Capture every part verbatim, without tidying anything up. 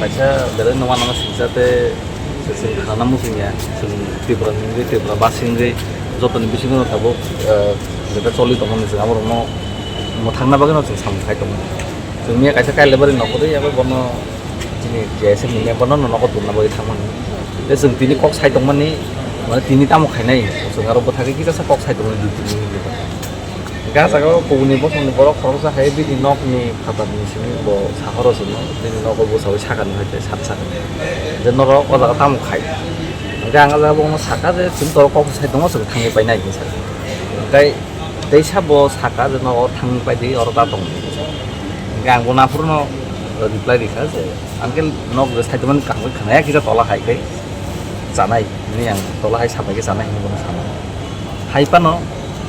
Kaisa belai no uanama singsa tei chwng khanana muchungya, chwng Tripura ni wngwi, Tripura basi wngwi jotoni bisingo tabuk, eh, jeta choli tongmani chwng aborokno mwthangna bagwino chwng samung khai tongo. Chwng miya kaisa Kailaibari nogo tei abo bono chini J S F ni member no nogo tubuna bagwi thangmani. Tei chwng tini kok sai tongmani, mane tini tamo khainai, chwng aro bwthagwi kisa sa kok sai tongmani dui tini minute. Hingke ah jaga o kubuni bosongni borok khoroksa hai bini nokni phatarni simi bo sahoro simi bini nogo bwchaui sakani hai tei sat sakani je norok o jaga tamo khai. Hingke ang ah jaga bono saka je chwng torok kok sai tongo chwng thangwi painai hinwi saka. Hingke teisa bo saka je norok thangwi paidi oro ta tong hinwi saka. Hingke ang bono aphuru no reply rikha je ang khe nok je sai tongmani kaham khe khwnaya kisa tola hai khe chanai hinwi ang tola hai sapai khe chanai hinwi bono sanai. Hai phano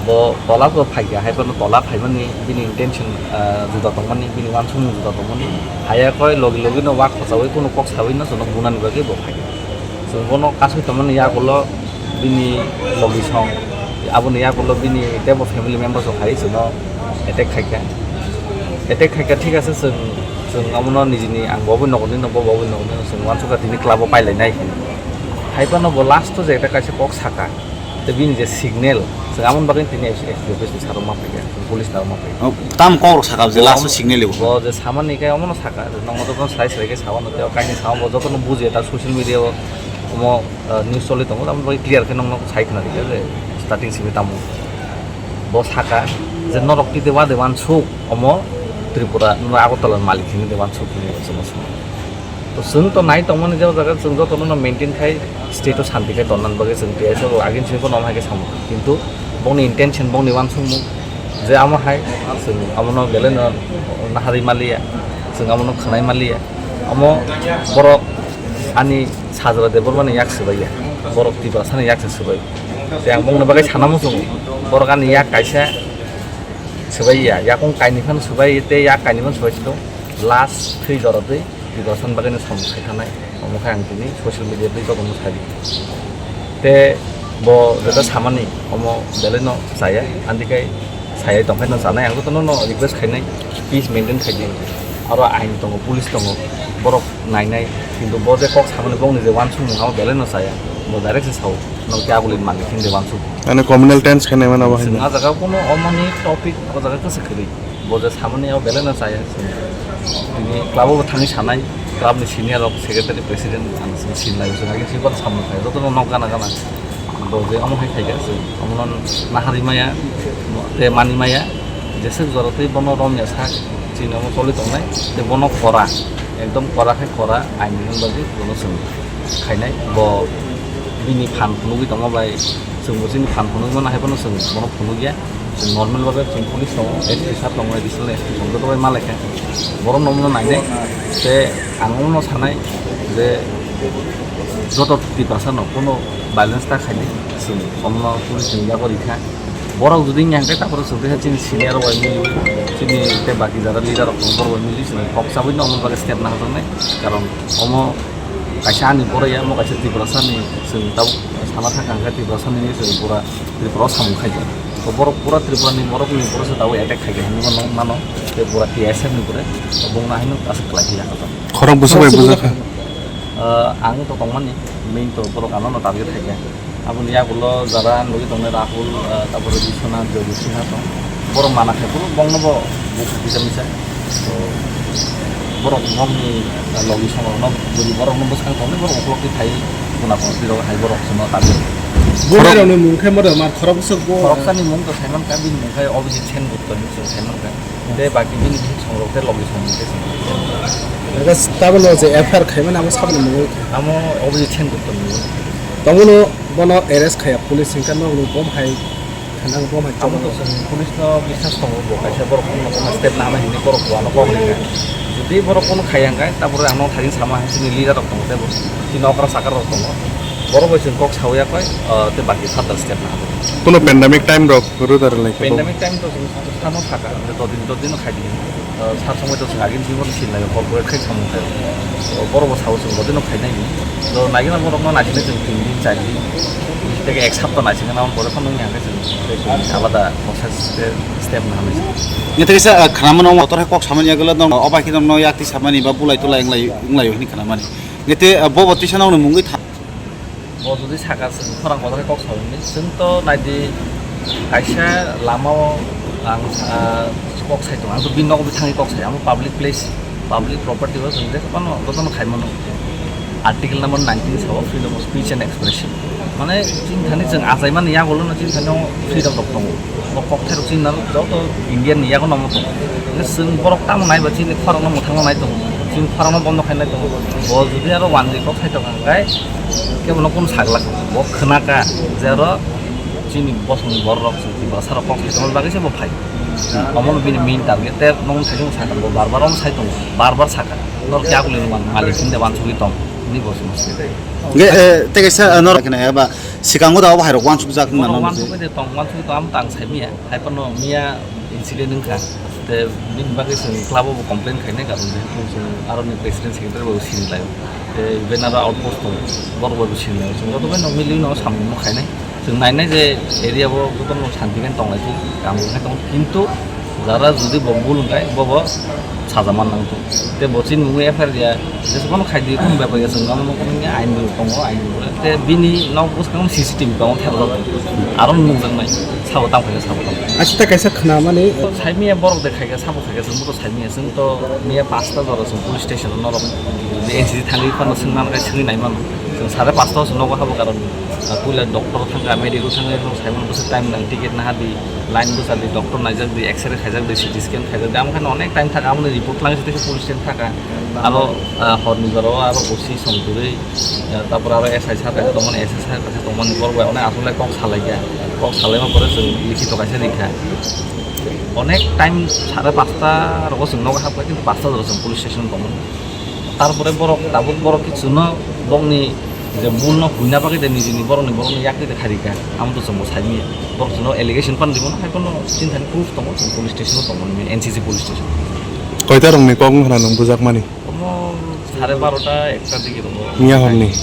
bo tola bo phaikha, hai phano tola phaimani bini intention, ah, juda tongmani, bini uansukmung juda tongmani. Haiya koi logi logi no wak khochaui kunu kok saui no chwngno bunani bagwi bo phaikha. Chwng bono kasui tongmani yagulo bini logi song, aboni yagulo bini teibo family members rok hai chwngno attack khaikha. Attack khaikha thik ase, chwng, chwng abono nijini ang bo bai nokni no, bo bo bai nokni no, chwng uansukha tini club o pailainai hinwi. Hai phano bo last o je ekta kaisa kok saka. Tei bini je signal, chwng amoni bagwi tini S P office ni saro ma phaikha, police saro ma phaikha. Oh, tam kok rok saka je last o signal bo. Bo je samani khe omono saka, je nokno jotono slai slai khe sao no tei o kainwi sao bo jotono buji ta social media o omo, ah, news choli tongo, tamoni bagwi clear khe nokno sai khna rikha je starting simi tamo. Bo saka je norok tide wade wansuk omo Tripura, no Agartala ni malik hinwi de wansuk hinwi chwngno saka. To chwng to nai tongmani je o jaga chwng jotono no maintain khai state o santi khai tonnani bagwi chwng T S F rok agini simi phano omo hai khe samung. Kintu bongni intention, bongni uansukmung je amo hai chwng abono belai no naharwi maliya, chwng abono khwnai maliya. Omo borok ani Sajra Debbarmani yak swbaiya, borok Tiprasani yak se swbai. Tei ang bongni bagwi sana muchungo, borok ani yak kaisa swbaiya, yakung kainwi phano swbai tei yak kainwi phano swbai tong. Last thwi jora twi Tiprasani bagwino samung khai thanai. Omo khe ang tini social media twi jotono sai di. Tei bo jeta samani omo belai no chaya, andikai sayai tongkhe no chanai. Ang jotono no request khainai, peace maintain khai di. Aro ain tongo, police tongo, borok nainai. Kintu bo je kok samani bongni je uansukmung abo belai no chaya. Bo direct se sao, no khe aboni malik hinwi uansuk. Ani communal tense khainai mano bo chwng hinwi. Ah jaga kuno omoni topic o jaga khe se kwrwi. Bo je samani o belai no chaya. Tini club o bo thangwi sanai, club ni senior rok, secretary, president ang sini sinlai, sini agi sibor samung khai, joto no nok gana gana. Bo je omo hai khaika, omo no naharwi maya, te mani maya, jeswk jora twi bono romya sak, chini omo choli tongnai, te bono kora, ekdom kora khai kora, aini bagwi bono chwng khainai, bo bini phan phunugwi tongma bai, chwngbo chini phan phunugwi mano, hai phano chwng bono phunugya. Chwng normal bagwi chwng police tongo, S P sir tongo, additional S P tongo, joto bai malaikha. Borok no omo nainai, tei ang omo sanai je joto Tiprasa no kuno violence ta khainai, chwng omo police ni yago rikha. Borok jodi wngya hwnkhe, tapore chwng khe chini senior rok bai mili, chini tei baki jara leader rok tongo, borok bai mili chwng kok chabwi no omo bagwi step naharjaknai, karon omo kaisa ani borok ya, omo kaisa Tiprasa ni, chwng tabuk sana thangkha hwnkhe Tiprasa ni chwng pura Tripura o samung khaijak. To borok pura Tripura ni borok ni borok se tabuk attack khaikha hinwi mano, mano, tei pura T S F ni pore, to bongno haino aswk kwlai khe yakajak. Khorok bwswk bai bujak kha? Ah, ang to tongmani, main to borok ano no target khaikha. Aboni yagulo jara nugwi tongnai Rahul, ah, tabore Biswanath, Jyoti Singha tong. Borok mana khe borok bongno bo bukhuk kisa misa. To borok bongni, ah, logi songrokno bwrwi borokno bwskang tongnai borok ukulok twi phai guna tongo, twi rok hai borok chwngno tabwi. Borok rokni mung khe moda mar khorok bwswk bo. Khoroksani mung to saiman kha, bini mung khe Abhijit Sengupta hinwi chwng saiman kha. Tei baki bini bihik songrok tei logi song tei song. Tabukno je F I R khaimani amo saboni mung. Amo Abhijit Sengupta mung. Tabukno bono arrest khaiya police hingkhe nokni bom hai. Khanang bo mai. Amo to chwng police no biswas tongo, bo kaisa borok phone no step nana hinwi borok bo ano kok rikha. Jodi borok phone khaiya hwnkhe, tabore ano thani sama hai chini leader rok tongo tei bo chini okra sakar rok tongo. Borok bai chwng kok sawi ya koi, ah, tei baki further step nana. Kuno pandemic time rok ruda rwlai khe bo. Pandemic time to chwng sano saka, je dodin dodin no khai di. Sar somoi to chwng agini simi bono sinlaio, corporate khai samung khaio. To borok bo sao chwng bodino khainai ni. To naigina borokno naisingni chwng tin din, char din, tei ek sapta naisingna, abo pore phano wngya hwnkhe chwng tei chwng alada process tei step nahani. Nge tei sa, ah, khnamano motor hai kok samani yagulo nong obai khe nongno yakti samani ba bulai tulai wnglai, wnglaio hwnwi khnamani. Nge tei, ah, bobo tisa nongni mungwi tha- Bo jodi saka chwng khorang kotor khe kok sawi hwnwi, chwng to naidi kaisa lamao ang, ah, kok sai tongo, ang to bini nogo thangwi kok sai, amo public place, public property o chwng je phano jotono khai mano. Article number nineteen sao freedom of speech and expression. Mane chini thani chwng achaimani yagulono chini thani freedom rok tongo. Bo kokthai rok chini joto Indian ni yago nomo tongo. Hwnkhe chwng borok tamo nai ba chini khorang no mwthang no nai tongo. Chini khorang no bondo khai nai tongo. Bo jodi aro wanjwi kok khai tongo hwnkhe kebo no kunu sagla kha. Bo khna kha je aro chini bosong ni borok rok chwng Tiprasa rok kok khai tongma bagwi se bo phai. Omo no bini main target. Te nong thai jong sakha bo bar bar omo sai tongo. Bar bar sakha. Nor kya kuli man malik hinde wansugwi tong. Ni bo sung se. Nge, eh, tei kaisa, eh, nor kena ya ba sikango da obo hai rok wansuk jak na Bono nang wansuk je. Wansuk je tong, wansuk je tong, am tang sai miya. Hai phano miya incident wngkha. Te bini bagwi chwng club o bo complain khainai, karon je chwng aroni president secretary bo sini lai. Te even aro outpost tong, borok bo sini lai. Chwng joto bai no mili no samung no khainai. Chwng nainai je area bo joto no santi khe tong lai thik, kaam khe tong, kintu jara jodi bo bul wngkha, bo bo saja man nang thung. Te bo chini mungwi F I R ya, jesukhano khai di, khum bepar ya, chwng nang nang nang ain bo tongo, ain bo. Te bini nok bwskango C C T V tongo, thepjak. Aro nukjaknai, sabo tamo khaikha, sabo tamo. Achi ta kaisa khna mani. Saimia borok de khaikha, sabo khaikha, chwng bo to saimia, chwng to miya pasta jora chwng police station o norok. N C C thangwi phano swngna nang khe swngwi nai mano. Chwng sare pasta o chwng nogo habo karon, ah, puila doctor thangkha, medical thangkha, saimano bwswk time nang, ticket naha di, line bwsa di, doctor naijak di, X-ray khaijak di, C T scan khaijak di, amo khe no onek time thaka, amoni report langwi se police station thaka. Aro, ah, horni jora o aro O C songtwrwi, ah, tapor aro S I sir kaisa tongmani, S S sir kaisa tongmani, borok bai onek aswk lai kok salaikha. Kok salaima pore chwng likhito kaisa rikha. Onek time sare pasta rogo chwng nogo hapkha, kintu pasta jora chwng police station tongmani. Tarpore borok tabuk borok kichuno bokni je bulno huina bagwi de nijini borokni borokni yakni de kharika, amo to chwngbo saimanya. Borok chwngno allegation pan rimo, hai phano chini thani proof tongo, chwng police station o tongo, N C C police station. Koita rongni kok wngkha na nwng bujakmani? Omo sare barota, ekta digi rogo. Miya horni?